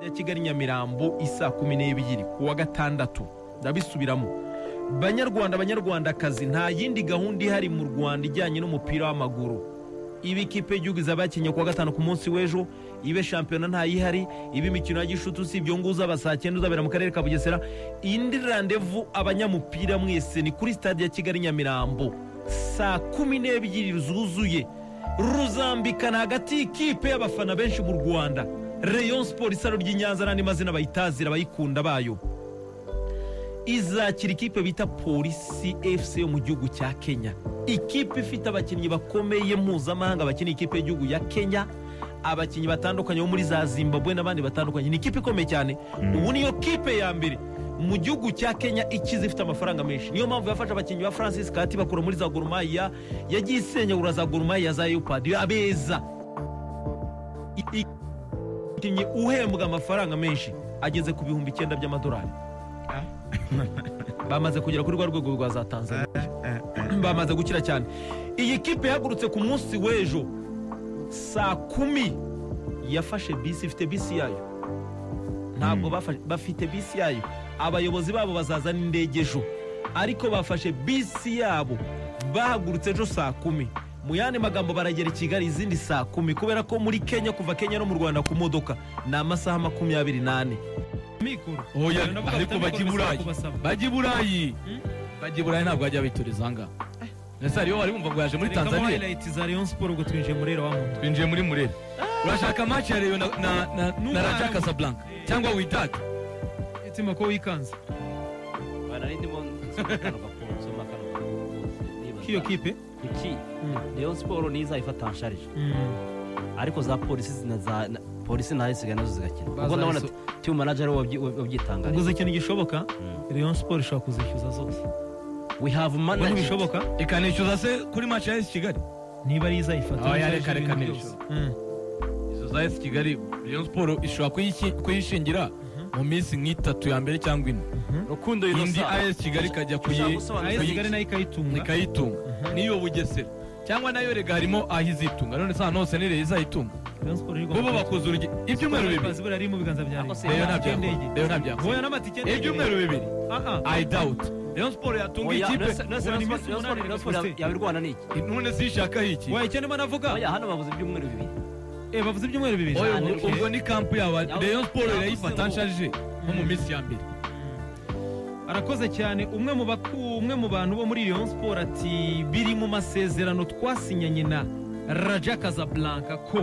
Ya Kigali Nyamirambo isaa 12 ku wa gatandatu. Ndabisubiramo, Banyarwanda, Banyarwandakazi, nta yindi gahunda ihari mu Rwanda ijyanye n'umupira w'amaguru. Iba ikipe y'igihugu izaba yakinnye ku wa gatanu, ku munsi w'ejo, ibe shampiyona ntayihari, ibe imikino ya gishuti, usibye ngo uzaba saa 9 uzabera mu karere ka Bugesera. Indi rendez-vous, abanyamupira mwese, ni kuri Stade ya Kigali Nyamirambo saa 12 zuzuye. Ruzambikana hagati y'ikipe y'abafana benshi mu Rwanda, Rayon Sport, isaro ry'i Nyanza n'andi mazina bayitazira bayikunda bayo, izakira ikipe bita Polisi FC yo mu gihugu cya Kenya, ikipe ifite abakinnyi bakomeye mpuzamahanga bakina ikipe y'igihugu ya Kenya, abakinnyi batandukanye bo muri za Zimbabwe n'abandi batandukanye. Ni ikipe ikomeye cyane. Ubu niyo kipe ya mbere mu gihugu cya Kenya ikize, ifite amafaranga menshi. Niyo mpamvu yafashe abakinnyi ba Francis Kati bakura muri za Gor Mahia, yagiye isenyagura za Gor Mahia, za Leopard, abeza. Umukinnyi uhembwa amafaranga menshi ageze ku 9000 by'amadolari. Bamaze kugera kuri rwa rwego rwa za Tanzania, bamaze gukira cyane. Iyi kipe yahagurutse ku munsi w'ejo saa 10, yafashe bisi, ifite bisi yayo. Ntabwo bafite bisi yayo, abayobozi babo bazaza n'indege ejo, ariko bafashe bisi yabo, bahagurutse ejo saa 10. Mu yandi magambo, baragera i Kigali izindi saa 10, kubera ko muri Kenya, kuva Kenya no mu Rwanda ku modoka ni amasaha 24. Mikoro. Oya, Navuga ariko afite bajya i amikoro, Burayi, kubasaba. bajya i Burayi, bajya i Burayi, ntabwo bajya bitoreza ahangaha. Ese hariyo wari wumva ngo yaje muri Rekamo Tanzania? highlight za Rayon Sport, ubwo twinjiye muri wa muntu. Twinjiye muri Murera. Urashaka match ya Rayon na Raja Casablanca cyangwa Wydad? Itima ko wikanze. Bana, ndimo nsoma kano gaporo, nsoma kano gaporo rwose, nibaza K'iyo kipe. Kuki Rayon Sport niza ifata en charge, ariko za polisi polisi nayo isigaye nazo zigakina, kuko ndabona team manager wabyitangariye. Uguze ikintu gishoboka, Rayon Sport ishobora kuzishyuza zose. We have Ubwo managed. ntibishoboka? Ikanishyuza se kuri match ya AS Kigali? Niba ari izayifata. Oya, reka, reka, ibintu nishyura. byose. Izo za AS Kigali, Rayon Sport ishobora kuyishingira mu minsi nk'itatu ya mbere cyangwa ine, Rukundo indi Innocent. AS Kigali ikajya Ushaka gusobanura AS iki? Kigali nayo ikayitunga. ikayitunga. N'iyo Bugesera cyangwa nayo rega harimo aho izitunga. None se ahantu hose ni Rayon izayitunga? Rayon Sport igomba Bo bakoze urugero ibyumweru 2. Bibiri ari mu biganza bya Ako Rayon. se- Rayon Amatike ntabyakora. y'indege. Rayon ntabyakora. Oya, n'amatike y'indege. Ibyumweru 2, Ah, ah. I doubt Rayon Sport yatunga Oya, ikipe. none Oya, ni Rayon iminsi Sport- 8 Rayon Sport Faustin. yabirwana n'iki? None se ishakaho iki? Oya, icyo ndimo navuga. Oya, hano bavuze ibyumweru 2. Eh, bavuze ibyumweru 2. Oya, Cyane. ubwo ni camp yaba Rayon Sport Yavuze irayifata ngo- nshaje nko mu minsi ya mbere. Arakoze cyane umwe mu bantu bo muri Rayon Sport, ati biri mu masezerano twasinyanye na Raja Casablanca ko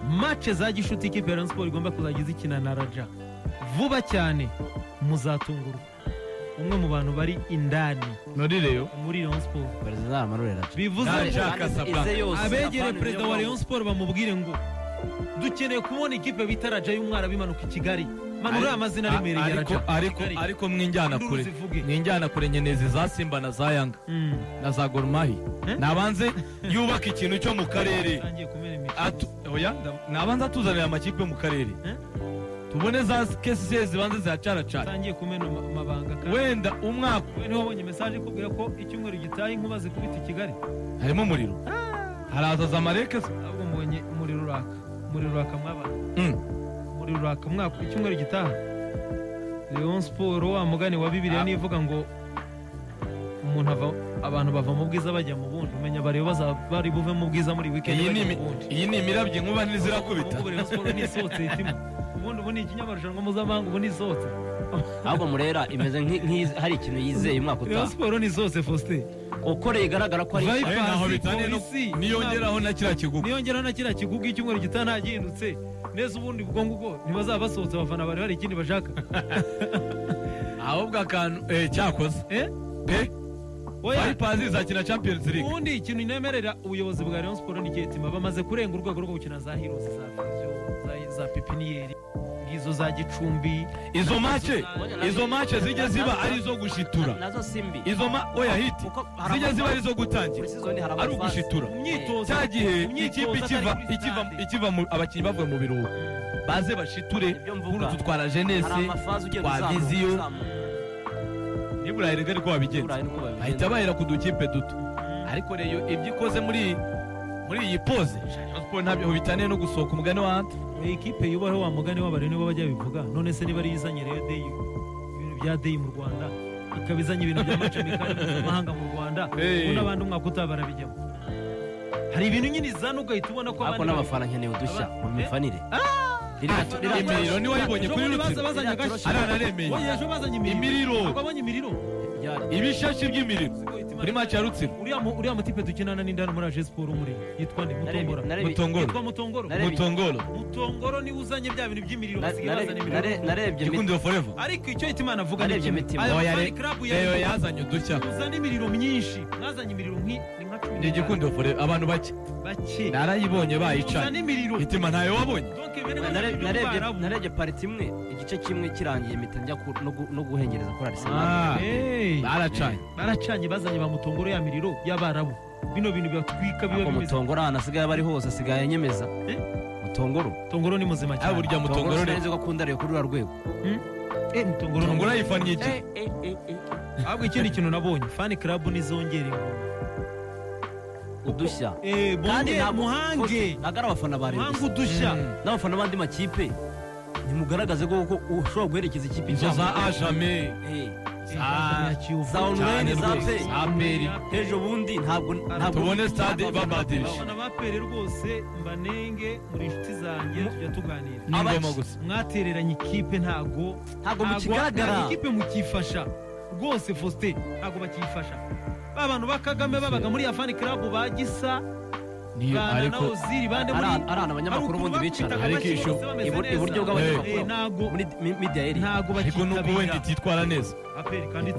match za gishuti ikipe ya Rayon Sport igomba kuzajya izikina na Raja. Vuba cyane muzatungurwa. Umwe mu bantu bari indani Muri Rayon. muri Rayon Sport. Perezida amanurira Raja. Bivuze Raja ngo Casablanca. Ize yose, abegereye apana perezida wa Rayon Sport bamubwire ngo dukeneye kubona ikipe bita Raja y'umwarabu imanuka i Kigali. Manura amazina aremereye ya Ariko Raja. ariko Kigali. ariko mwinjyana Induru kure. zivuge. Mwinjyana kure, nyenezi za Simba na za Yanga na za Gor Mahia. Eh? Nabanze yubaka ikintu cyo mu karere. Atangiye kumena imikino. Oya, nabanza atuzanira amakipe mu karere, Eh? tubone za KCC zibanze zihacaracara. Atangiye kumena amabanga kandi. Wenda umwaka. We niho wabonye message ikubwira ko icyumweru gitaha inkuba zikubita i Kigali. Harimo umuriro, haraza Zamalek se. Ahubwo mbonye umuriro uraka, umuriro uraka mwabana. Umuriro uraka umwaka, icyumweru gitaha Rayon Sport, wa mugani wa Bibiliya nivuga ngo umuntu ava, abantu bava mu bwiza bajya mu bundi, umenya bareba bari buve mu bwiza muri weekend Iyi ni bajya mu bundi. iyi ni imirabyo, inkuba ntizirakubita. Ubu Rayon Sport nisohotse hitima, ubundi ubu ni ikinyamarushanwa mpuzamahanga, ubu nisohotse. Ahubwo Murera imeze hari ikintu yizeye umwaka Rayon utaha. Sport nisohotse, Faustin. Uko igaragara ko ari Vipers, Eh, ntaho bitaniye Polisi, niyongeraho na kiriya kigugu. Niyongeraho na kiriya kigugu, icyumweru gitaha ntagihindutse neza, ubundi ubwo ngubwo ntibazaba basohotse, abafana bari hari ikindi bashaka. Ahubwo akantu cyakoze Eh? pe. Oya. Vipers izakina Champions League. Ubundi ikintu nemerera ubuyobozi bwa Rayon Sport ni Ketima, bamaze kurenga urwego rwo gukina za Heroes, za Vision, za Pepiniere, ngizo za Gicumbi. Izo match zijye ziba ari izo gushitura. Nazo simbi. Izo ma oya hiti Kuko hari zijye ziba ari izo gutangira, Muri season hari ari amafasi. ugushitura. Mu myitozo. Cya gihe Mu myitozo, ikipe ikiva atari kuri ikiva stade. ikiva mu abakinnyi bavuye mu biruhuko, baze bashiture. Ibyo mvuga. Kuri utu twara Hari jeunesse amafazi ugenda twa uzamuka, viziyo. uzamuka. Nibura erega ariko wabigenza. Burayi niko babigenza. Bahita bahera ku dukipe duto, ariko reyo ibyo ikoze muri Muri iyi pause Rayon Sport ntabyo bitaniye no gusohoka umugani wa Anta. Ekipe yubaho wa mugani w'abari nibo bajya bivuga. None se niba ari izanye Rayon Day, ibintu bya Day mu Rwanda, ikaba izanye ibintu bya match amical mpuzamahanga mu Rwanda, ubu n'abandi umwaka utaha barabijyamo. Hari ibintu nyine izana ugahita ubona ko abandi n'abafana nkeneye udushya mu mifanire. Imiriro niwe wayibonye kuri Rutsiro. Aranaremeye. Imiriro. Imiriro. Ibishashi by'imiriro kuri match ya Rutsiro. Uriya mutipe dukinana n'indani muri AJ Sport muri yitwa ni Mutongoro. Yitwa Mutongoro. Mutongoro. Mutongoro ni uzanye bya bintu by'imiriro basigaye bazana imiriro. Narebye Gikundiro forever. Ariko icyo Hitimana avuga ni Oya yazanye udushya. Uzanye imiriro myinshi. Mwazanye imiriro nki ni nka 10. Ni Gikundiro forever abantu bake. Bake. Narayibonye bayicanye. Hitima ntayo wabonye. Narebye pariti imwe igice kimwe kirangiye mpita njya no guhengereza kuri Arsenal. Baracanye bazanye ba Mutongoro ya miriro y'abarabu. Bino bintu byatwika biba bimeze. Mutongoro hano asigaye abari hose asigaye anyemeza. Mutongoro. Mutongoro ni muzima cyane. Burya Mutongoro ni ko akunda rero kuri rwego. Mutongoro. Mutongoro yifaniye iki? Ahubwo ikindi kintu nabonye fan club nizongera ingoma. Udushya. Kandi muhange. Nagara abafana bari. Muhange udushya. N'abafana bandi makipe. Nimugaragaze ko ushobora guherekeza ikipe izo za Ajame. Za online za APR ejo bundi ntabwo tubone stade babadirisha. Abafana ba APR rwose mbanenge muri inshuti zanjye tujya tuganira. N'ingoma gusa. Mwatereranye ikipe ntago mukigaragara. Ikipe mukifasha rwose Faustin ntago bakifasha. Ba bantu ba Kagame babaga muri ya fan club ba Gisa ariko arana abanyamakuru bundi bicara ariko iburyo bw'abanyamakuru muri media area ntago ariko nuko wenda ititwara neza APR kandi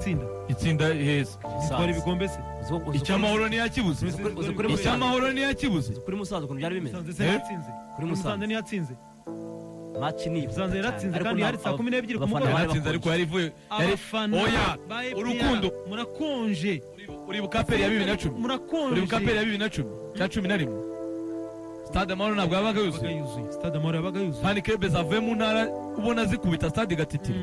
itsinda heza itwara ibikombe se icyamahoro ntiyakibuze icyamahoro ntiyakibuze kuri Musanze ukuntu byari bimeze kuri Musanze ntiyatsinze match ni Musanze yaratsinze kandi yari saa 12 ku mugoroba yaratsinze ariko yari ivuye oya urukundo murakonje uribuka APR ya 2010 murakonje uribuka APR ya 2010 cya 11 Stade Amahoro ntabwo yabaga yuzuye. Stade Amahoro yabaga yuzuye. Fan club zavuye mu ntara ubona zikubita stade igatitira.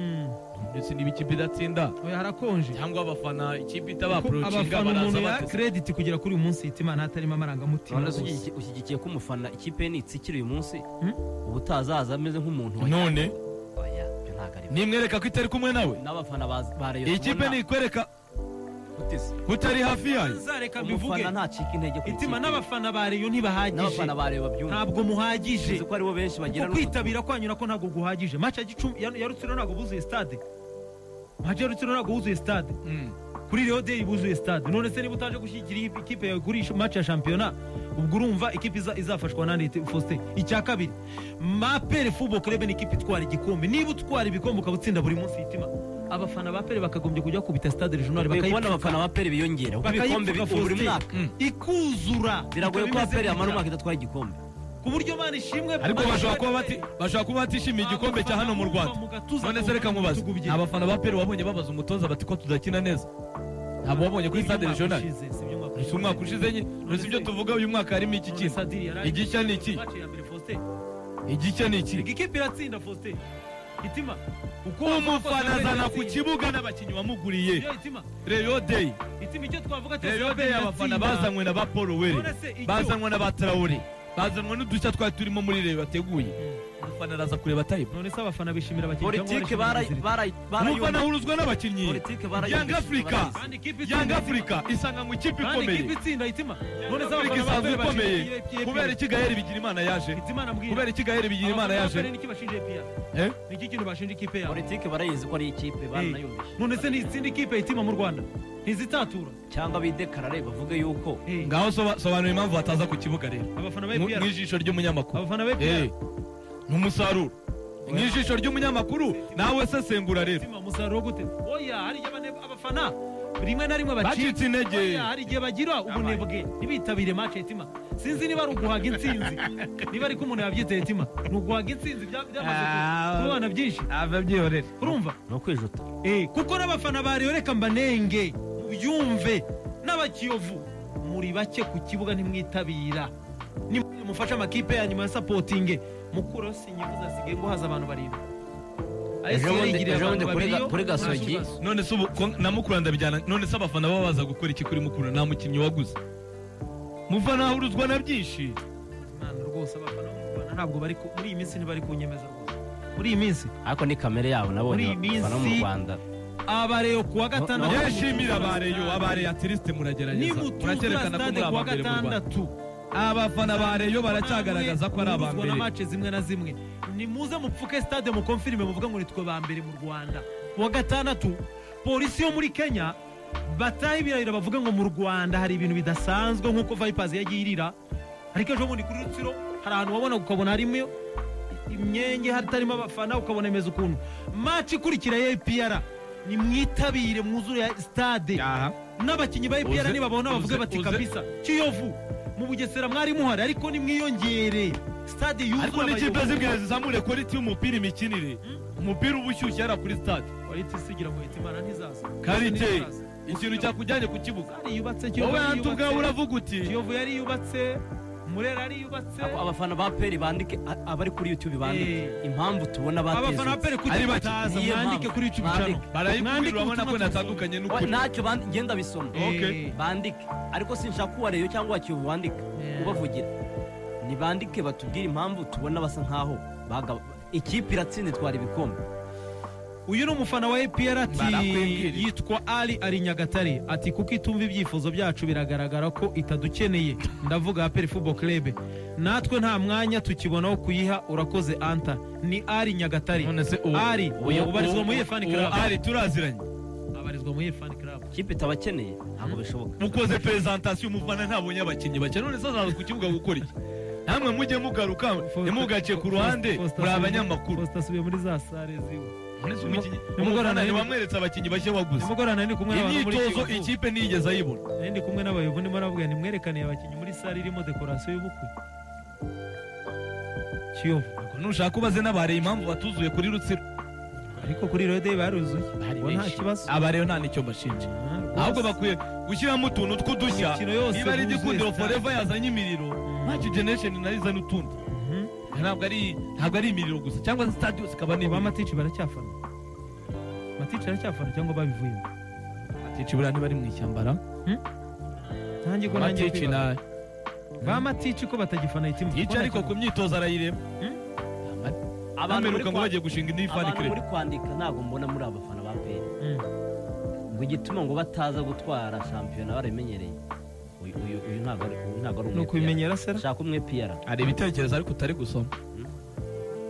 Ndetse niba ikipe idatsinda oya harakonje cyangwa abafana ikipe itabaprocinga baraza bate credit kugera kuri uyu munsi Hitimana hatarimo amarangamutima. None se ushyigikiye ko umufana ikipe ni itsikira uyu munsi ubutazaza ameze nk'umuntu none oya byo ntago ari nimwereka ko itari kumwe nawe n'abafana ba Rayon ikipe nikwereka utari hafi yayo umufana ntacika intege ku Hitima n'abafana ba Rayon ntibahagije n'abafana ba Rayon babyumva ntabwo muhagije kuko aribo benshi bagira kwitabira kwanyu nako ntabwo guhagije match ya Gicumbi ya Rutsiro ntabwo buzuye stade match ya Rutsiro ntabwo buzuye stade kuri Rayon Day buzuye stade none se niba utaje gushyigikira ikipe yawe kuri match ya championnat ubwo urumva ikipe izafashwa nande Faustin. Icya kabiri APR Football Club ni ikipe itwara igikombe niba utwara ibikombe ukaba utsinda buri munsi Hitima abafana ba APR bakagombye kujya kubita stade regional bakayibona abafana ba APR biyongera kuko ibikombe buri mwaka ikuzura biragoye ko APR yamara umwaka idatwaye igikombe ku buryo Mana ishimwe ariko bashobora kuba batishimiye igikombe cya hano mu Rwanda. None se reka nkubaze abafana ba APR wabonye babaza umutoza bati ko tudakina neza ntabwo wabonye kuri stade regional si umwaka ushize nyine uretse ibyo tuvuga uyu mwaka harimo iki kintu igishya ni iki igishya ni iki ikipe iratsinda Faustin Hitima uko umufana azana ku kibuga n'abakinnyi wamuguriye Rayon Day Hitima icyo twavuga cyose Rayon Day abafana bazanywe na ba Paul Were bazanywe na ba Traore bazanywe n'udushya twari turimo muri Rayon bateguye umufana araza kureba tayibu none se abafana bishimira abakinnyi politike umufana ahuruzwa n'abakinnyi Young Africa Young Africa isanga mu ikipe ikomeye itsinda Hitima none se abafana isanzwe ikomeye kubera iki Gaël Bigirimana yaje kubera iki Gaël Bigirimana yaje niki kintu bashinja ikipe yabo politike barayizi ko ari ikipe baranayumvise none se ni itsinda ikipe Hitima mu Rwanda ntizitatura cyangwa bidekarare bavuge yuko ngaho sobanura impamvu bataza ku kibuga rero abafana ba APR mu ijisho ry'umunyamakuru abafana ba APR n'umusaruro mu ijisho ry'umunyamakuru nawe sesengura rero umusaruro gute oya hari igihe abafana rimwe na rimwe bacitse intege hari igihe bagira ubunebwe ntibitabire match Hitima sinzi niba ari uguhaga intsinzi niba ariko umuntu yabyiteye Hitima ni uguhaga intsinzi byamaze kubana byinshi ababyihorere urumva ni ukwijuta kuko n'abafana ba Rayon reka mbanenge mubyumve n'abakiyovu muri bake ku kibuga ntimwitabira nimufashe amakipe ya nyuma ya supporting mukuru sinyivuza asigaye ngo haza abantu barindwi ejo bundi kuri Gasogi none se ubu na Mukura ndabijyana none se abafana baba baza gukora iki kuri Mukura nta mukinnyi waguze Mufana ahuruzwa na byinshi. Imana rwose abafana bo mu Rwanda ntabwo bari muri iyi minsi ntibari kunyemeza rwose. Muri iyi minsi ariko ni kamere yabo nabonye abafana bo mu Rwanda. Abareyo kuwa gatandatu yeshimira abareyo abareyo atiriste muragerageza murakerekana ko muri abambere mu Rwanda. Abafana ba Rayon baracyagaragaza ko ari abambere na match zimwe na zimwe. Ni muze mupfuke stade mu confirme muvuga ngo nitwe ba mbere mu Rwanda. Kuwa gatandatu polisi yo muri Kenya bataye ibirahira bavuga ngo mu Rwanda hari ibintu bidasanzwe nkuko Vipers yagiye irira. Ariko ejo bundi kuri Rutsiro hari ahantu wabona ukabona harimo imyenge hatarimo abafana ukabona imeze ukuntu. Match ikurikira ya APR ni mwitabire mwuzure stade. N'abakinyi ba APR nibabona bavuga bati kabisa Kiyovu mu Bugesera mwari muhari ariko ni mwiyongere stade yuzuye. Ariko n'ikipe zibwira zizamure quality y'umupira imikinire. Umupira ubushyushye yara kuri stade. Quality sigira ngo Hitimana ntizaza. Quality ikintu cyakujyanye ku kibuga. Yari yubatse Kiyovu. Wowe antubwa uravuga uti Kiyovu yari yubatse Murera ari yubatse. Abafana ba PL bandike abari kuri YouTube bandike impamvu tubona bateze. Abafana ba PL kuki bataza mwandike kuri YouTube channel. Barayikubwira urabona ko natandukanye n'ukuri. Ntacyo ngenda bisoma. Bandike ariko sinshaka kuwa Rayon cyangwa wa Kiyovu bandike ubavugira. Ni bandike batubwire impamvu tubona basa nkaho ikipe iratsinda itwara ibikombe. Uyu ni umufana wa APR ati yitwa Ali ari Nyagatare ati kuko itumva ibyifuzo byacu biragaragara ko itadukeneye. Ndavuga APR Football Club natwe nta mwanya tukibona wo kuyiha. Urakoze Anta. Ni Ali Nyagatare. Ali ubarizwa muri fan club. Ali turaziranye abarizwa muri fan club. Ikipe itabakeneye ntabwo bishoboka. Mukoze presentation umufana ntabonye abakinnyi bake none sazaza ku kibuga gukora iki? Namwe mujye mugaruka ntimugace ku ruhande muri abanyamakuru. Costa asubiye muri za sare ziwe. Umugorana ni wamweretse abakinnyi bashya waguze. Umugorana ni kumwe n'abantu muri imyitozo ikipe nigeze ayibona. Ndi kumwe n'abayobozi ndimo nababwira nimwerekane abakinnyi muri sare irimo decoration y'ubukwe. Kiyovu nushaka ubaze n'abareye impamvu batuzuye kuri Rutsiro. Ariko kuri Rode baruzuye. Nta kibazo. Abareyo nta nicyo mbashinja. Ahubwo bakwiye gushyiramo utuntu tw'udushya. Niba ari Gikundiro Forever yazanye imiriro, Match Generation nayo izana utundi. Ntabwo ari imiriro gusa cyangwa stade yose ikaba ni ba Matici baracyafana. Matici aracyafana cyangwa babivuyemo? Matici buriya ntibari mu ishyamba. Nanjye ko nanjye Matici na ba Matici ko batagifana itimu. Yica ariko ku myitozo arayireba. Abantu ngo bagiye gushinga indi fan club. Muri kwandika ntabwo mbona muri abafana ba PL. Ngo igituma ngo bataza gutwara shampiyona barabimenyereye. Uyu ntabwo ari umwe. Nuko bimenyera sera. Shaka umwe PR. Ari ibitekerezo ariko utari gusoma.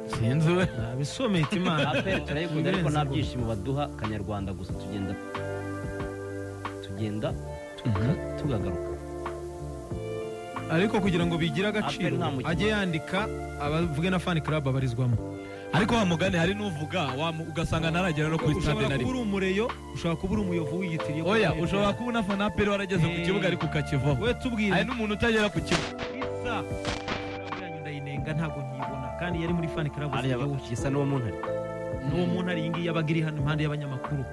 Sinzi we. Nabisomeye Imana. APR turayikunda ariko nta byishimo baduha kanyarwanda gusa tugenda tugagaruka. Ariko kugira ngo bigire agaciro ajye yandika abavuge na fan club abarizwamo. Ariko wa mugani hari n'uvuga ugasanga ntaragera no kuri stade nari. Ushobora kuba uri umureyo, ushobora kuba uri umuyovu wiyitiriye. Oya, ushobora kuba unafana APR warageze ku kibuga ariko ukakivaho. We tubwire. Hari n'umuntu utagera ku kibuga. Isa ndayinenga ntabwo nkibona kandi yari muri fan club gisa n'uwo muntu ari. N'uwo muntu ari iyi ngiyi yabaga iri hano impande y'abanyamakuru.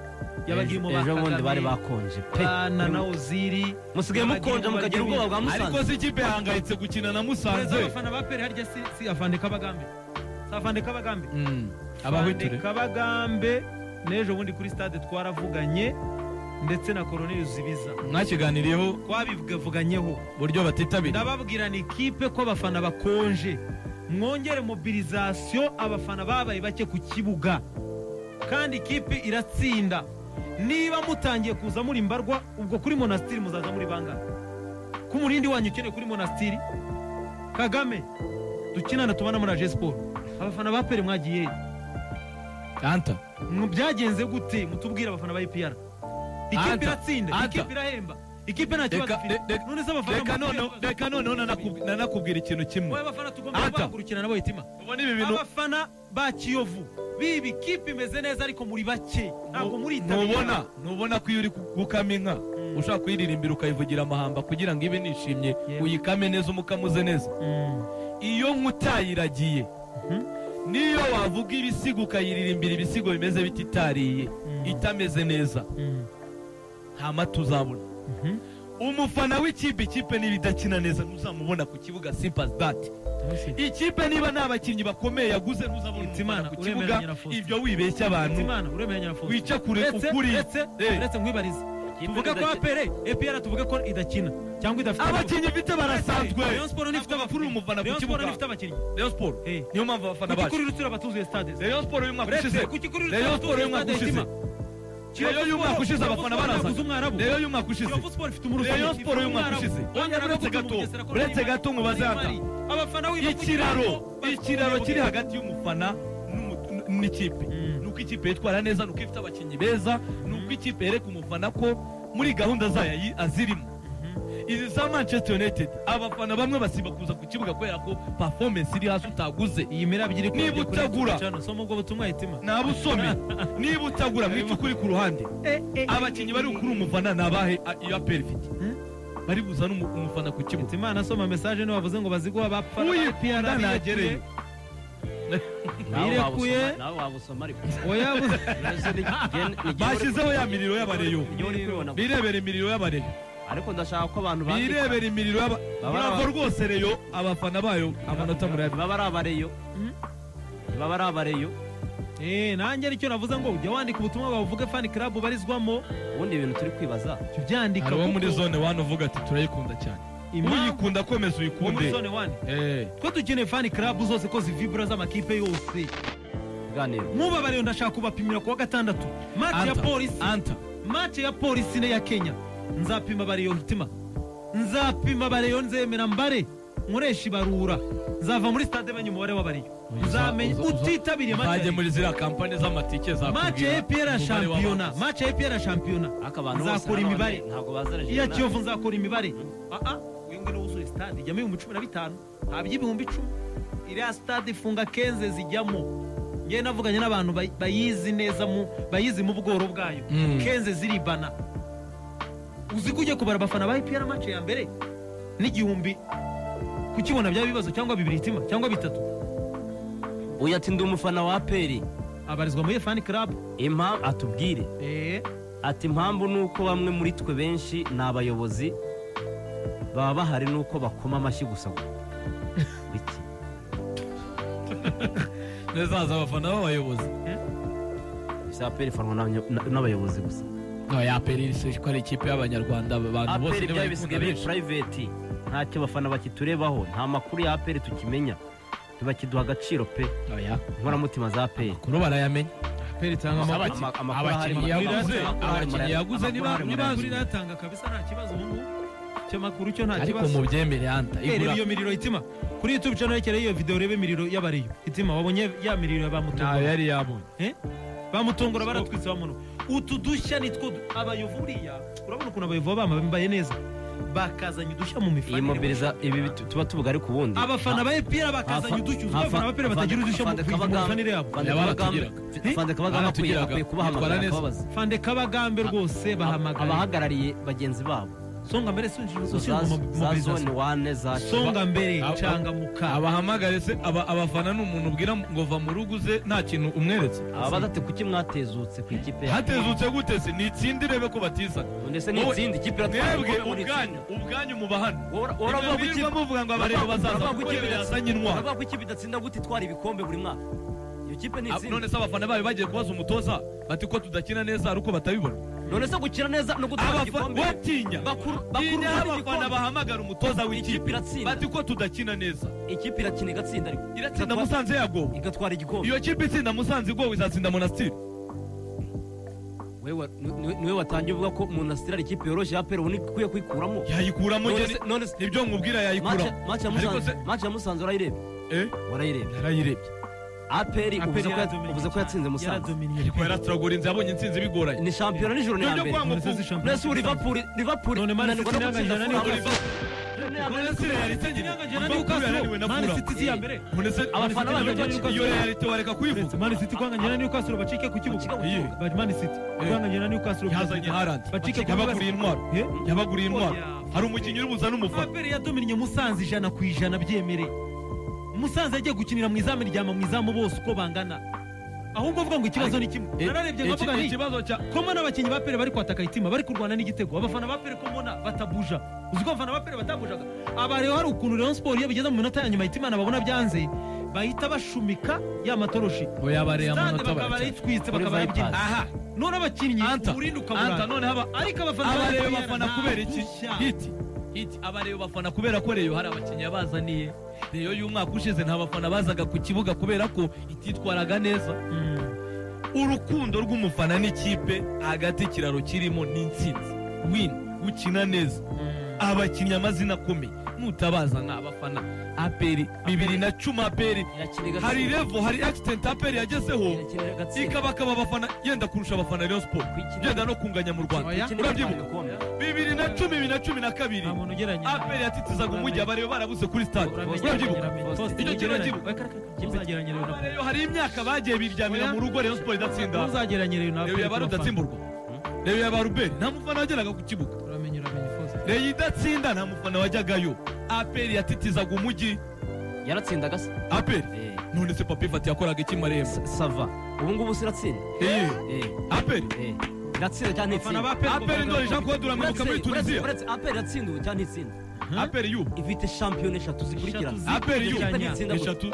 Yabaga irimo ba Ejo bundi bari bakonje pe. Na Oziri. Musigaye mukonje mukagira ubwoba bwa Musanze. Ariko si ikipe yahangayitse gukina na Musanze. Abafana ba APR harya si afande Kabagambe. Afande Kabagambe. Abahwiture. Kabagambe n'ejo bundi kuri stade twaravuganye ndetse na Colonel Zibiza. Mwakiganiriyeho twabivuganyeho buryo batitabira. Ndababwira ni ikipe ko abafana bakonje. Mwongere mobilisation abafana babaye bake ku kibuga. Kandi ikipe iratsinda. Niba mutangiye kuza muri mbarwa ubwo kuri Monastiri muzaza muri bangana. Ku murindi wanyu ukeneye kuri Monastiri. Kagame dukinana tubana muri AJ Sport. Abafana ba PL mwagiye Anta byagenze gute mutubwira abafana ba APR? Ikipe iratsinda, ikipe irahemba, ikipe nta kibazo ifite. None se abafana reka noneho nanakubwira ikintu kimwe. Wowe abafana tugomba guhagurukira nabo Hitima. Ubona ibi bintu abafana ba Kiyovu bibi ikipe imeze neza ariko muri bake ntabwo muritabira. Ntubona ko iyo uri gukama inka ushaka kuyiririmbira ukayivugira amahamba kugira ngo ibe nishimye uyikame neza umukamuze neza. Iyo nkutayiragiye niyo wavuga ibisigo ukayiririmbira ibisigo bimeze bititariye itameze neza nta mata uzabona. Umufana w'ikipe ikipe niba idakina neza ntuzamubona ku kibuga, simple as that. Ikipe niba nta bakinnyi bakomeye yaguze ntuzabona umufana ku kibuga. Ibyo wibeshya abantu wica kure ukuri. Uretse nkwibarize Tuvuge ko APR APR tuvuge ko idakina cyangwa idafite abakinnyi ifite barasanzwe. Rayon Sport nifite abakuru umufana ku Rayon Sport kibuga. nifite abakinnyi. Rayon Sport niyo mpamvu abafana baje. Kuki kuri Rutsiro batuzuye stade? Rayon Sport y'umwaka ushize. Kuki kuri Rutsiro Rayon Sport y'umwaka ushize. Rayon y'umwaka ushize abafana baraza. Rayon y'umwaka ushize. Kiyovu Sport ifite umurusi. Rayon Sport y'umwaka ushize. Oya uretse gato mubaze hata. Abafana ikiraro kiri hagati y'umufana n'ikipe. Nuko ikipe yitwara neza, nuko ifite abakinnyi beza, nuko ikipe yereka umufana ko muri gahunda zayo azirimo. Izi za Manchester United abafana bamwe basiba kuza ku kibuga kubera ko performance iri hasi utaguze. Iyi mirabyo iri niba utagura soma ubwo butumwa hitima nabusome niba utagura mwica ukuri ku ruhande. Abakinnyi bari kuri umufana nabahe iyo APR ifite bari buzana umufana ku kibuga. Hitimana asoma message niwe wavuze ngo baziguha bapfa uyikunda nagereyo. Birekuye nawe wabusoma ariko oya bashyizeho ya miriro y'abareyo birebera imiriro y'abareyo ariko ndashaka ko abantu bandika birebera imiriro y'aba bravo rwose Reyo abafana bayo amanota muri baba ari abareyo baba ari abareyo. Nanjye aricyo navuze ngo ujya wandika ubutumwa bwawe uvuge fan club ubarizwamo. Ubundi ibintu turi kwibaza byandika hari uwo muri zone 1 uvuga ati turayikunda cyane uyikunda komeza uyikunde muri zone 1. Twe dukeneye fan club zose ko zivibura z'amakipe yose. Muba bariyo ndashaka kubapimira kuwa gatandatu match ya polisi match ya polisi ne ya Kenya nzapima bariyo hitima nzapima bariyo nzemera mbare nkoresha ibarura nzava muri stade banye umubare w'abariyo nzamenya utitabiriye match baje muri zira kampani z'amatike za match ya APR shampiyona match ya APR shampiyona nzakora imibare ntabwo bazaraje iya Kiyovu nzakora imibare uyu ngino wuzuye stade ijyamo 15,000 ntabyo 10,000 iriya stade ifunga kenze zijyamo. Nge navuganye n'abantu bayizi neza mu bayizi mu bworo bwayo kenze ziribana uzi kujya kubara abafana ba APR match ya mbere n'igihumbi kukibona bya bibazo cyangwa bibiri hitima cyangwa bitatu. Uyu ati ndi umufana wa APR abarizwa muri fan club impamvu atubwire ati impamvu nuko bamwe muri twe benshi ni abayobozi baba bahari nuko bakoma amashyi gusa biki nezaza abafana b'abayobozi bisa APR ifanwa n'abayobozi gusa. No ya APR ko ari ikipe y'abanyarwanda abantu bose ni bisigaye biri private ntacyo bafana bakiturebaho nta makuru ya APR tukimenya tubakiduha agaciro pe. Inkoramutima za APR amakuru barayamenya APR itanga abakinnyi yaguze niba kuri natanga kabisa nta kibazo ubu ngubu cyo makuru cyo nta kibazo ariko mu byemere anta igura iyo miriro hitima kuri YouTube channel yekere iyo video rebe miriro y'abariyo hitima wabonye ya miriro bamutungo yari yabonye bamutongora baratwitse bamuno utu dushya nitwo abayovu buriya urabona ukuntu abayovu bambaye neza bakazanye udushya mu mifanire immobiliza ibi tuba tuvuga ariko ubundi abafana ba APR bakazanye udushya abafana ba APR batagira udushya mu mifanire yabo Fande Kabagambe akwiye kubahamagara akababaza Fande Kabagambe rwose bahamagara abahagarariye bagenzi babo Songa mbere za zone 1 za Songa mbere cangamuka abahamagare se abafana n'umuntu ubwira ngo va mu rugo uze nta kintu umweretse ababaza kuki mwatezutse ku ikipe hatezutse gute se ni itsindi rebe ko batizana ndetse ni itsindi ikipe iratwara ubwanyu muba hano uravuga ko ikipe muvuga ngo abareba bazaza kuko yazanye intwaro uravuga ko ikipe idatsinda gute itwara ibikombe buri mwaka iyo kipe ni itsindi none se abafana bayo bagiye kubaza umutoza bati ko tudakina neza ari uko batabibona none se gukina neza no gutwara igikombe watinya bakuru abafana bahamagara umutoza w'ikipe bati ko tudakina neza ikipe irakina igatsinda ariko iratsinda Musanze yagowe igatwara igikombe iyo kipe itsinda Musanze igowe izatsinda Monastir wewe niwe watangiye uvuga ko Monastir ari ikipe yoroshye ya APR ubu ikwiye kuyikuramo yayikuramo none nibyo nkubwira yayikuramo match ya Musanze urayirebye warayirebye yarayirebye APR uvuze ko yatsinze Musanze ariko yarastragorinze yabonye intsinzi bigoranye ni shampiyona nijoro ni ya mbere nese Liverpool none Man City Man City ya mbere abafana bayo iyo reality wareka kuyivuga Man City kwanganya na Newcastle bacike ku kibuga Man City kwanganya na Newcastle yazanye Haaland bacike yabaguriye intwaro yabaguriye intwaro hari umukinnyi uri buzana umufana APR yadominye Musanze 100% byemere Musanze yagiye gukinira mu izamu ryama mu izamu bose uko bangana ahubwo avuga ngo ikibazo ni kimwe nararebye nkavuga nti ikibazo cya ko mbona abakinnyi ba APR bari kwataka itima bari kurwana n'igitego abafana ba APR ko mbona batabuja uzi ko abafana ba APR batabujaga abareba hari ukuntu Rayon Sport iyo bigeze mu minota ya nyuma itima nababona byanze Bahita bashumika ya matoroshi. Oya bareye Stade amanota bakaba baracyari. barayitwitse bakaba barabyina. Aha. None abakinnyi Anta, uburinda Anta ukaburana. none haba Ariko abafana ba abareba APR bafana nta kubera iki? dushya. Hiti. Hiti abareba bafana kubera ko Rayon hari abakinnyi yabazaniye. Rayon y'umwaka ushize nta bafana bazaga ku kibuga kubera ko ititwaraga neza. Urukundo rw'umufana n'ikipe hagati ikiraro kirimo n'intsinzi. Win, ukina neza. Abakinnyi amazina akomeye nutabaza nk'abafana APR 2010 APR hari level, hari accident APR yagezeho ikabakaba abafana yenda kurusha abafana Rayon Sport yenda no kunganya mu Rwanda. Oya. Urabyibuka 2010 2012 Nta muntu ugereranya. APR yatitizaga umujyi abareba barabuze kuri stade. Urabyibuka Icyo kintu urabyibuka? Ntuzagereranye Rayon na Abareba hari imyaka bagiye biryamira Oya. mu rugo Rayon Sport idatsinda. Ntuzagereranye Rayon na Rayon APR. yaba ari udatsimburwa. Rayon yaba Ruberi nta mufana wageraga ku kibuga. Uramenye Faustin. Rayon idatsinda nta mufana wajyagayo. APR yatitizaga umujyi. Yaratsindaga se? APR none se Papi Fati yakoraga iki Marembo? Sava ubu ngubu se iratsinda? APR Iratsinda cyangwa Abafana ntitsinda? ba APR APR Ndoli Jean Claude uramwibuka muri Tunisia. Uretse APR iratsinda ubu cyangwa ntitsinda? APR y'ubu Ifite shampiyona eshatu zikurikirana. Eshatu APR y'ubu zikurikiranya. Ntitsinda gute? eshatu.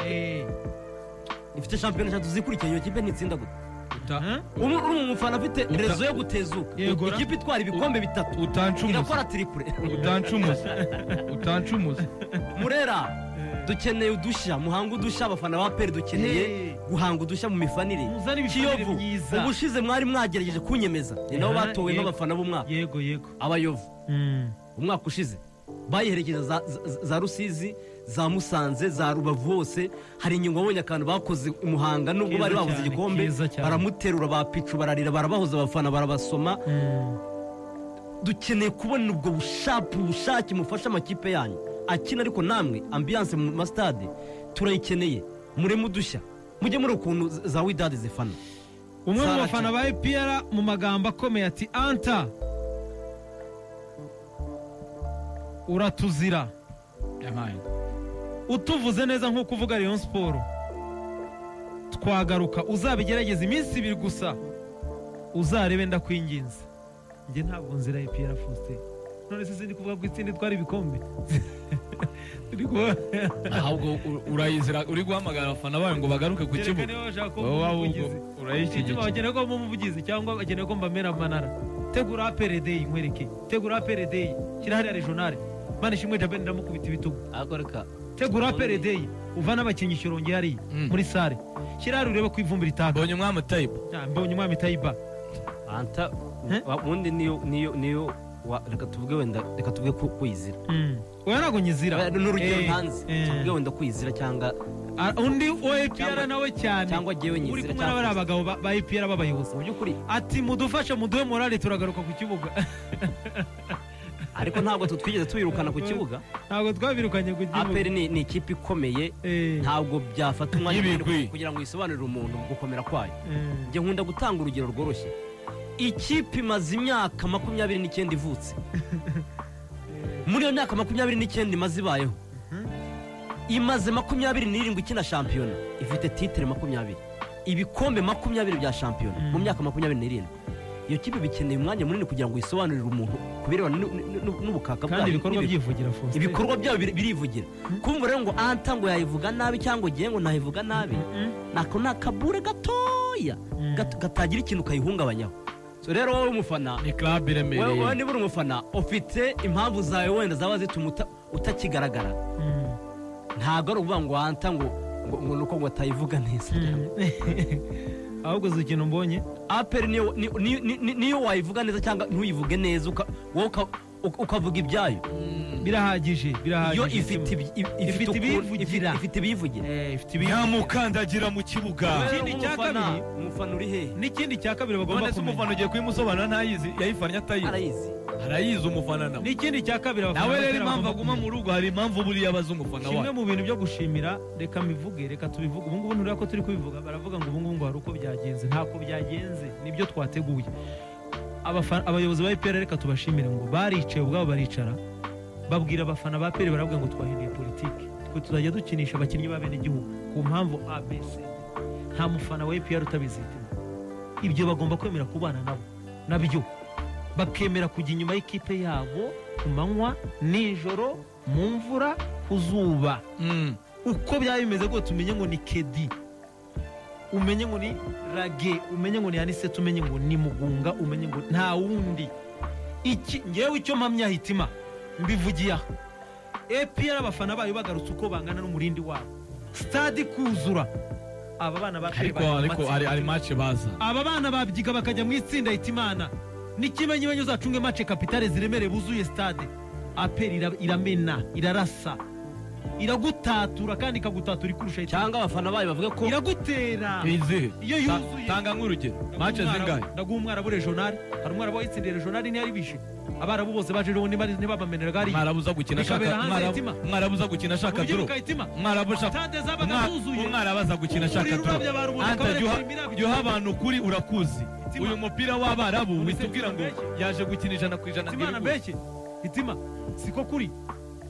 Ifite shampiyona eshatu zikurikiranye, iyo kipe ntitsinda gute? Huh? Ubu uri umufana afite rezo yo gutezuka. Yego. Ikipe itwara ibikombe bitatu Utancumuza. irakora triple. Utancumuza. Utancumuza. Murera dukeneye udushya, muhanga udushya, abafana ba APR dukeneye Hey. guhanga udushya mu mifanire. Muzane imifanire Kiyovu myiza. ubushize mwari mwagerageje kunyemeza, ni nabo Aha, batowe yego. nk'abafana b'umwaka. Yego yego. Abayovu umwaka ushize bayiherekeza za Rusizi, za Musanze, za Rubavu hose. Hari ingingo wabonye akantu bakoze i Muhanga nubwo Keza bari babuze cyane, igikombe, keza cyane. baramuterura ba Picu bararira, barabahoza abafana barabasoma. Dukeneye kubona ubwo bushapu, ubushake mufasha amakipe yanyu akina, ariko namwe ambiance mu masitade turayikeneye. Mureme udushya, mujye muri ukuntu za Widad zifana. Umwe mu Sara bafana ba APR mu magambo akomeye ati Anta uratuzira utuvuze neza nk'uko uvuga Rayon Sport twagaruka, uzabigerageza iminsi ibiri gusa uzarebe, ndakwinginze. Njye ntabwo nzira APR Faustin, none se sindi kuvuga ko itsinda itwara ibikombe. Turi kuvuga Ahubwo urayizira uri guhamagara abafana bayo ngo bagaruke ku Kereka kibuga. niba bashaka ko Wowe mba ahubwo umuvugizi. urayishyigikiye. Icyo bakeneye ko mba umuvugizi cyangwa bakeneye ko mbamera amanara. Tegura APR Day nkwereke. Tegura APR Day. Shyira hariya regional. Manishimwe Jabel ndamukubita ibitugu. Ariko reka Tegura APR Day uvane abakinnyi Shyorongi hariya muri sale. Shyira hariya urebe ko ivumbi ritaka. Mbonye umwami Tayiba. Mbonye umwami Tayiba. Anta Eh? ubundi niyo reka tuvuge wenda, reka tuvuge ko kuyizira. Oya ntabwo nyizira. Ni urugero ntanze, eh. tuvuge wenda kuyizira cyangwa Undi wa APR nawe cyane. cyangwa jyewe Uri nyizira kumwe n'abari abagabo ba APR b'abayobozi. mu by'ukuri Ati mudufashe muduhe morale turagaruka ku kibuga. Ariko ntabwo twigeze tubirukana ku kibuga. Ntabwo twabirukanye ku kibuga. APR ni ikipe ikomeye, ntabwo byafata umwanya Y'ibigwi. kugira ngo uyisobanurire umuntu gukomera kwayo. Njye nkunda gutanga urugero rworoshye. Ikipe imaze imyaka 29 ivutse. Muri iyo myaka 29 imaze ibayeho, imaze 27 ikina shampiyona, ifite titire 20, ibikombe 20 bya shampiyona mu myaka 27. Iyo kipe bikeneye umwanya munini kugira ngo uyisobanurire umuntu ku birebana n'ubukaka Kandi bwayo ibikorwa byivugira Faustin. Ibikorwa byabo birivugira. Kumva rero ngo Anta ngo yayivuga nabi cyangwa ugiye ngo nayivuga nabi, nako ni akabure gatoya katagira ikintu kayihungabanyaho. So rero wowe umufana, Ni club wowe iremereye. niba uri umufana ufite impamvu zawe wenda zaba zituma utakigaragara. Ntabwo ari ukuvuga ngo Anta ngo ngo nuko ngo atayivuga neza. Ahubwo uzi ikintu mbonye? APR niyo wayivuga neza cyangwa ntuyivuge neza, wowe ukavuga ibyayo. Birahagije, birahagije. Yo ifite Ifite ibiyivugira. Ifite ibiyivugira. Ifite ibiyivugira. Nyamukandagira mu kibuga. Ikindi cya kabiri- Umufana uri hehe? N'ikindi cya kabiri bagomba None se kumenya. umufana ugiye kuyimusobanura ntayizi, yayifannye atayizi. Arayizi. Arayizi umufana nawe. N'ikindi cya kabiri abafana Nawe ba rero APR impamvu bagomba aguma kumenya. mu rugo hari impamvu buriya abaza umufana Kimwe wayo. mu bintu byo gushimira, reka mbivuge, reka tubivuge. Ubu ngubu ntureba ko turi kubivuga, baravuga ngo ubu ngubu ngo hari uko byagenze. Ntako byagenze, nibyo twateguye. Abayobozi ba APR reka tubashimire ngo baricaye ubwabo baricara babwira abafana ba APR, baravuga ngo twahinduye politiki, twe tuzajya dukinisha abakinnyi b'abenegihugu ku mpamvu ABC. Nta mufana wa APR utabizitima. Ibyo bagomba kwemera kubana nabo, nabyo bakemera kujya inyuma y'ikipe yabo ku manywa, nijoro, mu mvura, ku zuba. Uko byaba bimeze rwose umenye ngo ni Kedi, umenye ngo ni Rage, umenye ngo ni Anisete, umenye ngo ni Mugunga, umenye ngo nta wundi. Iki ngewe icyo mpamya hitima mbivugiye aha, APR abafana bayo bagarutse uko bangana n'umurindi wabo, stade kuzura, aba bana ba ariko ariko ari match baza, aba bana babyiga bakajya mu itsinda hitimana n'ikimenyimenyi uzacunge match kapitale ziremereye buzuye stade, APR iramena, irarasa, iragutatura kandi ikagutatura ikurusha cyangwa abafana bayo bavuga ko iragutera iyo yuzuye. Tanga nk'urugero match zingahe? Ndaguha umwarabu regional, hari umwarabu wayitsindiye regional ntiyari bishe, abarabu bose baje rero ntibabameneraga hariya. Mwarabuza gukina ashaka, mwarabuza gukina ashaka duro, mwarabu ashaka umwarabaza gukina ashaka duro. Anta abantu kuri urakuzi uyu mupira w'abarabu witubwira ngo yaje gukina 100%. Imana mbeke itima siko kuri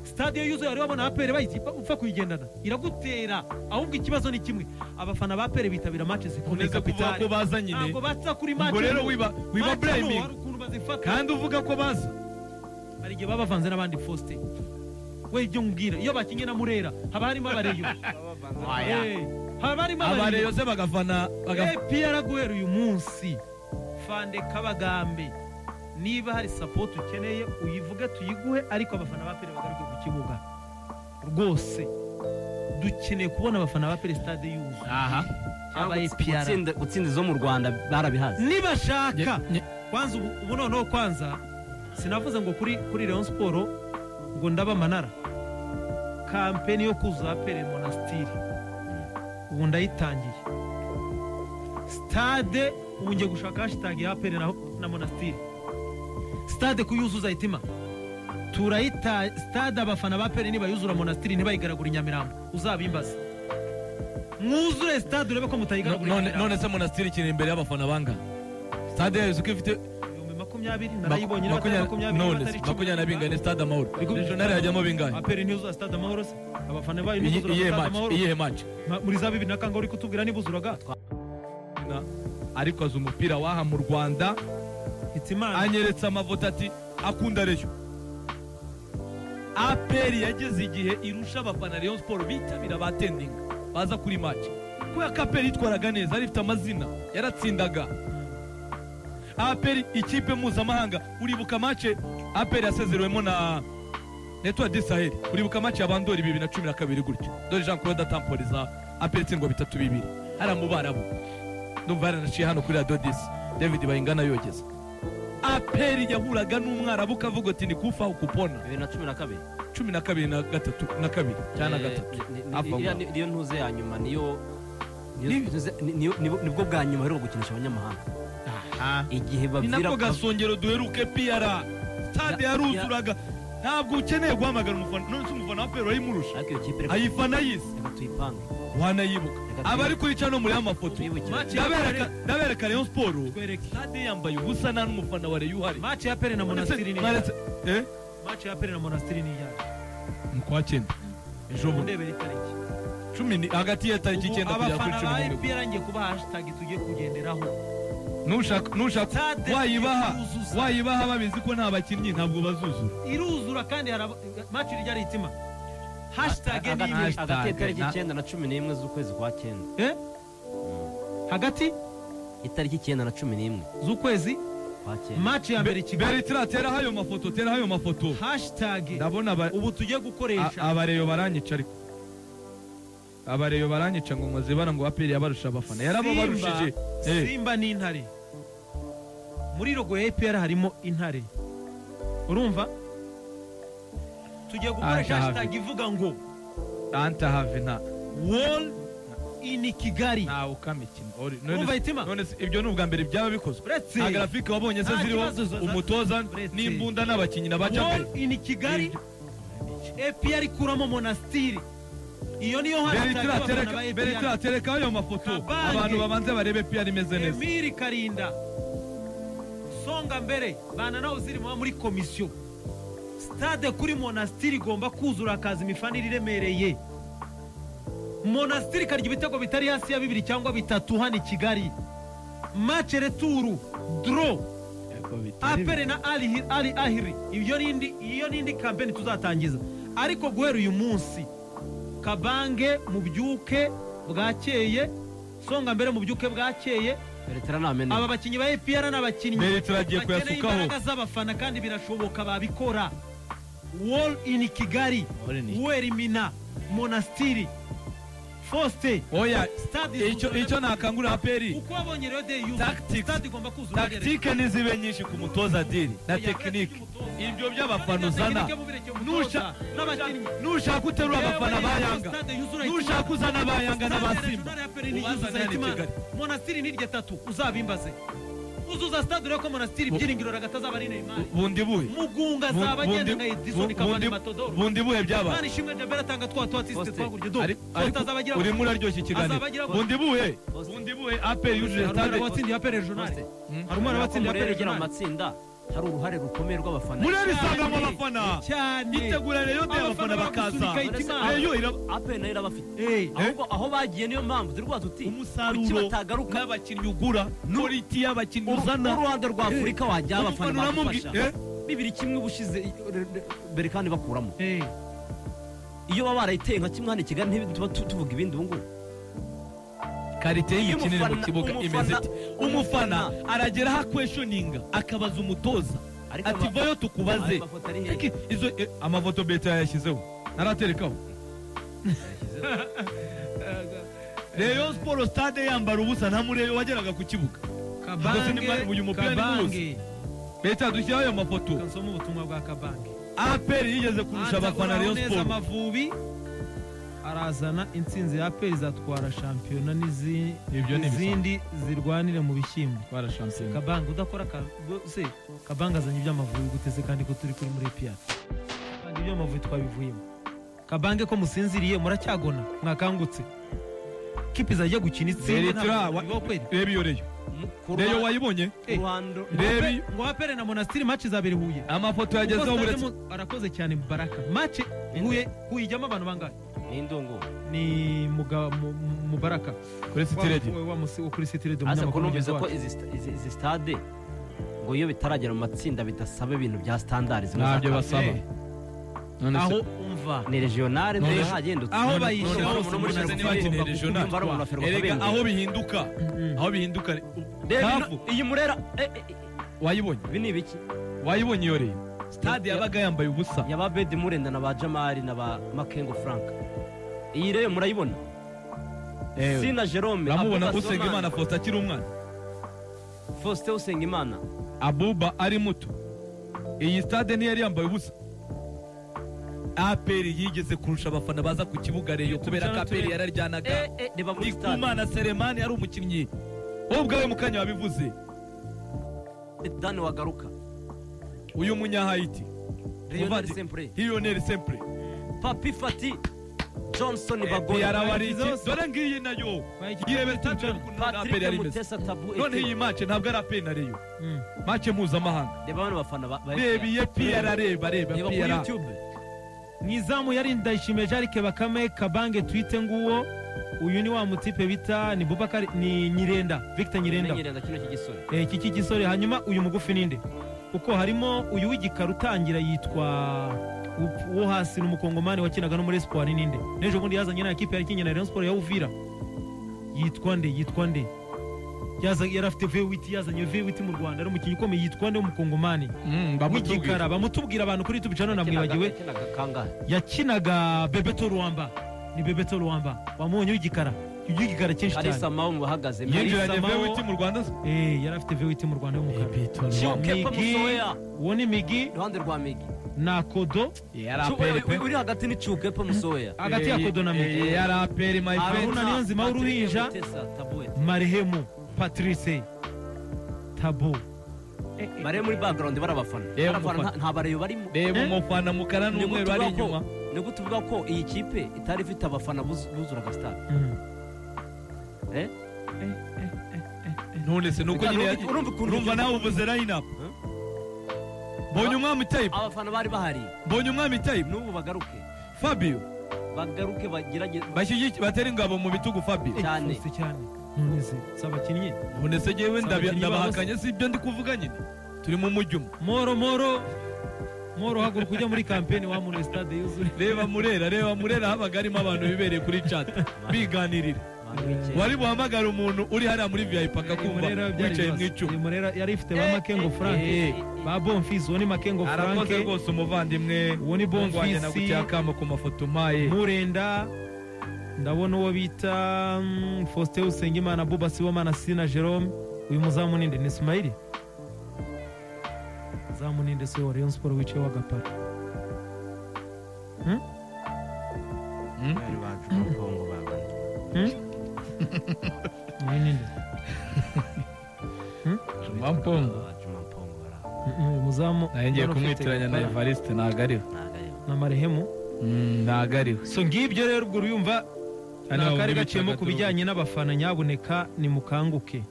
stade yuzuye ari wabona APR bayitipa upfa kuyigendana iragutera. Ahubwo ikibazo ni kimwe, abafana ba APR bitabira match zikomeye kapitale ko baza nyine ntabwo baza kuri match. Ubwo rero wiba blaming kandi uvuga ko baza ari igihe babavanze n'abandi Faustin we ibyo mbwira iyo bakinye na Murera haba harimo abareyo haba harimo abareyo se bagafana APR guhera uyu munsi Fande Kabagambe niba hari support ukeneye uyivuge tuyiguhe, ariko abafana ba APR bagaruke ku kibuga rwose. Dukeneye kubona abafana ba APR stade yuzuye. Aha aba APR gutsinda izo mu Rwanda barabihaze nibashaka. Kwanza ubu noneho kwanza sinavuze ngo kuri Rayon Sport ngo ndaba manara campaign yo kuzuza APR Monastir ubu ndayitangiye. Stade ubu ngiye gushaka hashtag ya APR na Monastir. Stade kuyuzuza itima turayita stade abafana ba APR nibayuzura Monastir ntibayigaragura Nyamirambo uzabimbaza. Mwuzure stade urebe ko mutayigaragura. None se Monastir ikiri imbere y'abafana banga stade yayo uko ifite 20 narayibonye na 20 none bingane stade Amahoro regional yajyamo bingahe? APR ntiyuzura stade Amahoro se abafana bayo ntibuzura stade Amahoro. Iyihe match muri za 2000 na kangahe uri kutubwira nibuzuraga? Ariko aza umupira waha mu Rwanda anyeretse amavuta ati akunda Rayon. APR yageze igihe irusha abafana Rayon Sport bitabira batendinga baza kuri match kubera ko APR yitwaraga neza, ari ifite amazina, yaratsindaga. APR ikipe mpuzamahanga, uribuka match APR yasezerewemo na Etoile du Sahel, uribuka match ya Bandori 2012 gutyo, dore Jean Claude atamporiza APR itsindwa 3-2 hara mu Barabu, ndumva yaranaciye hano kuri Radio 10 David Bayingana yogeza. APR yahuraga n'umwarabu kavuga ati ni kufa ukupona 2012 12 na 3 na 2 cyana 3 niyo ntuze ya nyuma niyo nibwo bwa nyuma heruka gukinisha abanyamahanga. Igihe bavira nako gasongero duheruke PR stade yaruzuraga, ntabwo ukeneye guhamagara umufana none se umufana wa APR urayimurusha ayifana yise tuyipange wanayibuka abari kuri cano muri amafoto ndabereka Rayon Sport stade yambaye ubusa nta n'umufana wa Rayon uhari. Match ya APR na Monastir ni match ya APR na Monastir ni yaje mu kwa 9 ejo bundi ndebera itariki 10 hagati ya tariki 9 kugera kuri 11 abafana ba APR ngiye kuba hashtag tugiye kugenderaho. Nushaka wayibaha babizi ko nta bakinnyi ntabwo bazuzura iruzura kandi match rijya ritima hashtag ni hagati ya tariki 9 na 11 z'ukwezi kwa 9 hagati itariki 9 na 11 z'ukwezi kwa 9 match ya mbere Kigali. Bertrand tera hayo mafoto, tera hayo mafoto hashtag ndabona ubu tugiye gukoresha. Abareyo baranyica ariko abareyo baranyica ngo nkoze ngo APR yabarusha abafana yarababarushije. Simba ni intare muri logo ya APR harimo intare, urumva tugiye gukoresha hashtag ivuga ngo anta have na wall in Kigali nta ukamikino. None ibyo ni ubwa mbere byaba bikozwe nta graphic wabonye se ziriho umutoza n'imbunda n'abakinnyi n'abaca wall in Kigali APR ikuramo Monastir. Iyo niyo hashtag Bertrand tereka ayo mafoto abantu babanze barebe PR imeze neza. Emiri Karinda Songa mbere bana nawe ziri muri komisiyo stade kuri Monastir igomba kuzura akazi imifanire iremereye. Monastir karya ibitego bitari hasi ya 2 cyangwa 3 hano i Kigali. Match retour draw APR na Ali Ahiri. Iyo nindi campaign tuzatangiza, ariko guhera uyu munsi Kabange mubyuke bwakeye, Songa mbere mubyuke bwakeye. Aba bakinnyi ba APR n'abakinnyi bakeneye imbaraga z'abafana kandi birashoboka babikora. Wall in Kigali, Werimina, Monastiri, Faustin. Oya, icyo nakangurira APR. Uko wabonye rero de yuzuye. Stade igomba kuzura. Tactique nizibe nyinshi ku mutoza Diri na technique. Ibyo by'abafana uzana. Nushaka uterura abafana ba Yanga. Nushaka uzana ba Yanga n'aba Simba. Ubazana ni Kigali. Monastiri ni irya tatu uzabimbaze. Uzuza stade ureko Monastiri byiringiro ragataza bari Neymar. Bundi buhe. Mugunga azabagenda nka Edison Cavani Matodoro. Bundi buhe byaba. Mani shimwe Jabera atanga twa twatiste twagurye do. Azabagira uri muri aryoshye ikiganiro. Bundi buhe. Bundi buhe APR yujuje stade. Watsindiye APR regional. Hari umwana watsindiye APR regional amatsinda. Hari uruhare rukomeye rw'abafana. Muri risanga mu bafana. Cyane. Itegura rero de abafana bakaza. Reyo APR nayo irabafite. Ahubwo aho bagiye niyo mpamvu turi tuti umusaruro n'abakinnyi ugura, quality y'abakinnyi uzana. Uruhande rwa Afurika wajya abafana bagufasha. 2-1 ubushize Berkane bakuramo. Iyo baba barayiteye nka kimwe hano i Kigali ntituba tuvuga ibindi ubu ngubu. Karite y'imikinire mu kibuga imeze ite? Umufana aragera aho akweshoninga akabaza umutoza ati vayo tukubaze. Izo amafoto beta yayashyizeho naraterekaho. Rayon Sport stade yambara ubusa nta mureyo wageraga ku kibuga. Kabange uyu mupira ni muzi. Beta dushyiraho ayo mafoto. Kansoma ubutumwa bwa Kabange. APR yigeze kurusha abafana Rayon Sport. Amavubi arazana intsinzi ya APR izatwara shampiyona n'izindi zirwanire mu bishyimbo. Twara shampiyona. Kabange udakora se Kabange azanye iby'amavubi guteze kandi ko turi kuri muri APR. Kabange iby'amavubi twabivuyemo. Kabange ko musinziriye muracyagona mwakangutse. Kipe izajya gukina itsinda. Reba iyo Reyo. Reyo wayibonye? Reba ngo APR na Monastiri match izabera Huye. Amafoto yagezeho buretse. Arakoze cyane Baraka. Match Huye ijyamo abantu bangahe? Ni ndungu. Ni Mubaraka kuri City Radio. Wa musi kuri City Radio. Asa ko numvise ko izi stade ngo iyo bitaragera mu matsinda bidasaba ibintu bya standard zimwe ntabyo basaba. Aho umva ni regional ndio hagendutse. Aho bayishyira hose muri regional. Erega aho bihinduka. Aho bihinduka. Iyi Murera wayibonye? Ibi ni ibiki? Wayibonye iyo Reyo? Stade yabaga yambaye ubusa. Yaba Bedi Murenda na ba Jamali na ba Makengo Frank. Iyi rero murayibona. Sina Jerome ramubona Usengimana Faustin akiri umwana. Faustin Usengimana. Abuba ari muto. Iyi stade ntiyari yambaye ubusa. APR yigeze kurusha abafana baza ku kibuga Reyo kubera ko APR yararyanaga. Ndikumana Selemani yari umukinnyi. Wowe ubwawe mu kanya wabivuze. Dan wagaruka. Uyu munya-Haiti. Lionel Sempre. Lionel Sempre. Papi Fati Johnson Bagoye. Dore ngiyi nayo. Irebera Patrick Mutesa Tabu. None iyi match ntabwo ari APR na Reyo. Match mpuzamahanga. Reba bano bafana ba Reba iye PR reba PR. Mwizamu yari Ndayishimiye Jarike Bakame Kabange twite nguwo. Uyu ni wa mutipe bita ni Bubakari ni Nyirenda Victor Nyirenda. Nyirenda kino kigisore. Iki kigisore hanyuma uyu mugufi ninde? Kuko harimo uyu w'igikara utangira yitwa uwo hasi n'umukongomani wakinaga no muri Espoir ninde? N'ejo bundi yazanye na equipe yari kinye na Rayon Sport ya Uvira. Yitwa nde? Yitwa nde? Yari afite V8 yazanye V8 mu Rwanda ari umukinnyi ukomeye yitwa nde w'umukongomani? W'igikara bamutubwira abantu kuri YouTube channel namwibagiwe. Yakinaga Bebeto Ruamba. Ni Bebeto Ruamba. Wamubonye w'igikara. Igikara cyinshi cyane. Arisa Mao bahagaze. Yinjiranye V8 mu Rwanda se? Yari afite V8 mu Rwanda y'umukara. Uwo ni Migi. Iruhande rwa Migi. Na Kodo. Uri hagati ni Chukepa Musoya. Hagati ya Kodo na Migi. Yari APR my friend. Haruna Niyonzima w'uruhinja. Marehemu Patrice Tabo. Bare muri background barabafana. Barabafana nta bareyo barimo. Reba umufana mukara n'umweru ari inyuma. Ni gutuvuga ko iyi kipe itari ifite abafana buzuraga stade. None se nuko nyine urumva nawe uvuze line up. Mbonye umwami type. Abafana bari bahari. Mbonye umwami type. N'ubu bagaruke. Fabio. Bagaruke bagerageze bashyigike batera ingabo mu bitugu Fabio. Cyane. None se sabakinnyi. None se jewe ndabahakanye si ibyo ndi kuvuga nyine. Turi mu mujyi umwe. Moro moro. Moro haguruka ujya muri kampeni wa muntu stade yuzure. Reba Murera habaga harimo abantu bibereye kuri chat biganirira. Wari buhamagara umuntu uri hariya muri VIP akakumva wicaye mu icuma. Murera yari ifite ba Makengo Frank, ba Bonfils, uwo ni Makengo Frank. Arakoze rwose umuvandimwe, uwo ni Bonfils naguteye akamo ku mafoto mpaye. Murenda ndabona uwo bita Faustin Usengimana, Buba Sibomana, Sina Jerome. Uyu muzamu ninde? Ni Ismail. Muzamu ninde se wa Rayon Sport wicaye wa Gapara? Bari bacu mu Kongo bagana. Ninde? Juma Mpongo bara. Muzamu ngiye kumwitiranya na Evariste ntago ariwe. Na Marehemu ntago ariwe. So ngibyo rero ubwo urumva nakari gaciyemo ku bijyanye n'abafana, nyabuneka ni mukanguke.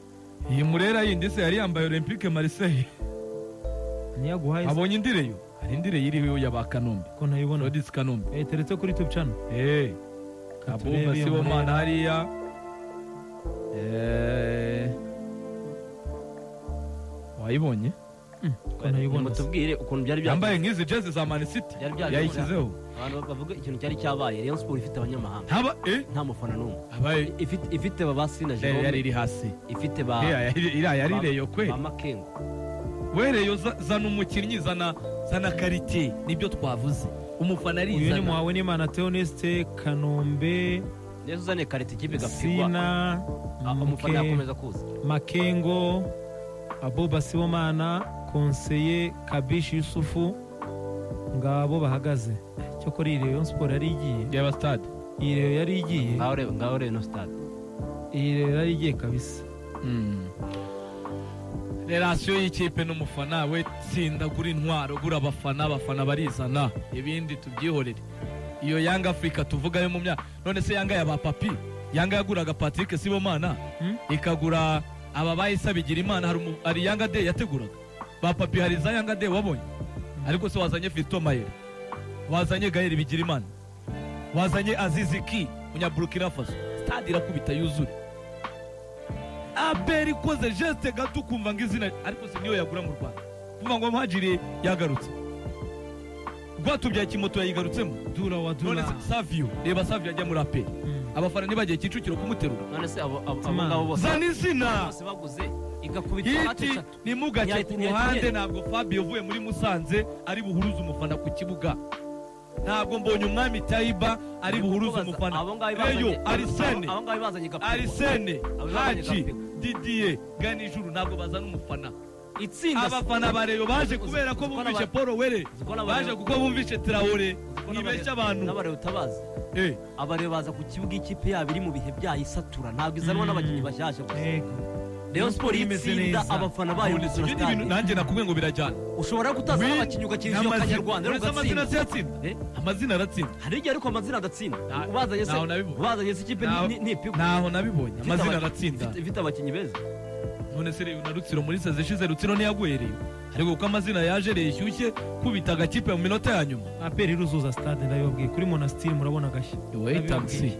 Iyi Murera yindi se yari yambaye Olympique Marseille. Niyaguhaye abonye indireyo, hari indireyo iriho ya ba Kanombe. Ko ntayibona. Rodis Kanombe. Teretse kuri YouTube channel. Abumba Sibomana hariya. Wayibonye? Ko ntayibona. Mutubwire ukuntu byari yambaye nk'izi jezi za Man City yayishyizeho. Abantu bavuga ikintu cyari cyabaye, Rayon Sport ifite abanyamahanga. Nta mufana n'umwe. Ifite ba Sina Jerome. Yari iri hasi. Ifite ba iriya yari Reyo kwe. Ba Makengo. We Reyo zana umukinnyi, zana karite, nibyo twavuze. Umufana arizana. Uyu ni muhawe n'Imana Theoneste Kanombe. Yesu uzane karite ikipe gapigwa. Sina umufana yakomeza kuza. Makengo, Abuba Sibomana, Konseye Kabishi Yusufu, ngabo bahagaze. Cyokora iyi Rayon Sport yari igiye. Yaba stade. Iyi Rayon yari igiye. Ngaho reba no stade. Iyi Rayon yari igiye kabisa. Relation y'ikipe n'umufana we, tsinda gura intwaro, gura abafana barizana, ibindi tubyihorere. Iyo Yanga Africa tuvugayo mu myaka none se Yanga ya ba Papi, Yanga yaguraga Patrick Sibomana, ikagura aba bahise bigira Imana, hari Yanga Day yateguraga ba Papi, hari za Yanga Day wabonye. Ariko se wazanye Fiston Mayele, wazanye Gaël Bigirimana, wazanye Aziziki munya Burkina Faso, stade irakubita yuzure. APR ikoze geste gato kumva ngizina, ariko se niyo yagura mu Rwanda. Kuva ngo Muhajiri yagarutse, Rwatubyaye kimoto yayigarutsemo. Dura wa dura. None se Savio, reba Savio ajya muri APR. Abafana ntibagiye Kicukiro kumuterura. None se abo ngabo bose zana izina bose baguze igakubita eshatu. Ni mugace ku ruhande, ntabwo Fabio uvuye muri Musanze ari buhuruze umufana ku kibuga. Ntabwo mbonye umwami Taiba ari buhuruze umufana. Reyo Arsene, Arsene Haji Didier Ganijuru ntabwo bazana umufana. Itsinda abafana ba Reyo baje kubera ko bumvishe Paul Were, baje kuko bumvishe Traore, nibeshya abantu n'abareyo utabazi. Abareyo baza ku kibuga ikipe yabo iri mu bihe byayisatura, ntabwo izanwa n'abakinnyi bashyashya gusa. Rayon Sport itsinda abafana bayo mu stade. Nanjye nakubwiye ngo birajyana. Ushobora kutazana abakinnyi ugakinisha akanyarwanda ariko amazina atsinda. Amazina aratsinda. Hari igihe ariko amazina adatsinda. Ubazanye se ikipe ntipigwa. Naho nabibonye. Amazina aratsinda. Ifite abakinnyi beza. None se Reyo na Rutsiro muri seze ishize Rutsiro ntiyaguye Reyo. Ariko kuko amazina yaje Reyo ishyushye kubita agakipe mu minota ya nyuma. APR iruzuza stade ndabibabwiye kuri Monastir murabona gashya. Wait and see.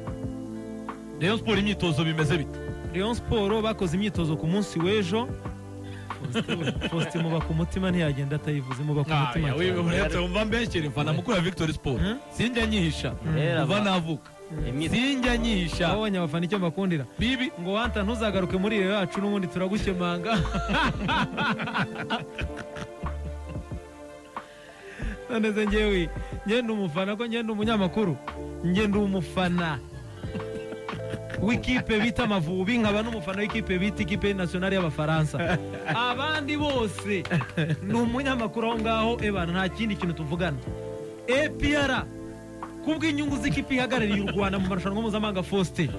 Rayon Sport imyitozo bimeze bite? Rayon Sport bakoze imyitozo ku munsi w'ejo. Faustin muba ku mutima ntiyagenda atayivuze, muba ku mutima. Uretse umva mbeshyere mfana mukuru wa Victory Sport. Sinjya nyihisha. Kuva navuka. Sinjya nyihisha. Abonye abafana icyo mbakundira. Bibi ngo wanta ntuzagaruke muri Reyo yacu n'ubundi turagukemanga. None se njyewe ngenda umufana ko ngenda umunyamakuru, ngenda umufana w'ikipe bita Amavubi, nkaba n'umufana w'ikipe bita ikipe nationale y'Abafaransa. Abandi bose ni umunyamakuru aho ngaho ebana, nta kindi kintu tuvugana. APR kubw'inyungu z'ikipe ihagarariye u Rwanda mu marushanwa mpuzamahanga Faustin,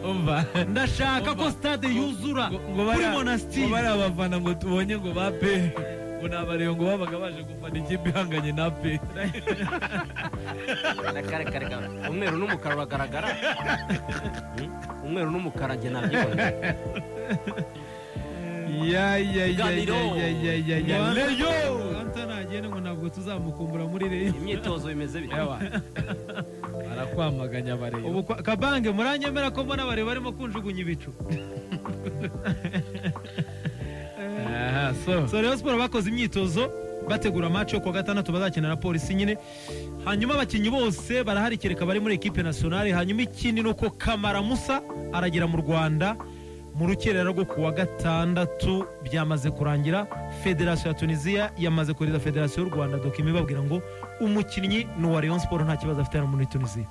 ndashaka ko stade yuzura kuri Monastir. Ngo bari abafana ngo tubonye ngo ba pe ngo ni abareyo ngo babaga baje gufana ikipe ihanganye na pe. Umweru n'umukara uragaragara. Umweru n'umukara njye nabyibonye. Ya ya ya ya ya ya ya Reyo Anta nagende ngo ntabwo tuzamukumbura muri Reyo. Imyitozo bimeze bite? Arakwamaganya abareyo. Ubu Kabange muranyemera ko mbona abareyo barimo kunjugunya ibicu. Aha so Rayon Sport bakoze imyitozo Bategura match yo kuwa gatandatu bazakina na Polisi nyine. Hanyuma abakinnyi bose barahari kereka bari muri ekipe nationale. Hanyuma ikindi ni uko Kamara Musa aragera mu Rwanda mu rukerera rwo kuwa gatandatu, byamaze kurangira. Federasiyo ya Tunisia yamaze kohereza Federasiyo y'u Rwanda document ibabwira ngo umukinnyi ni uwa Rayon Sport, nta kibazo afite hano muri Tunisia.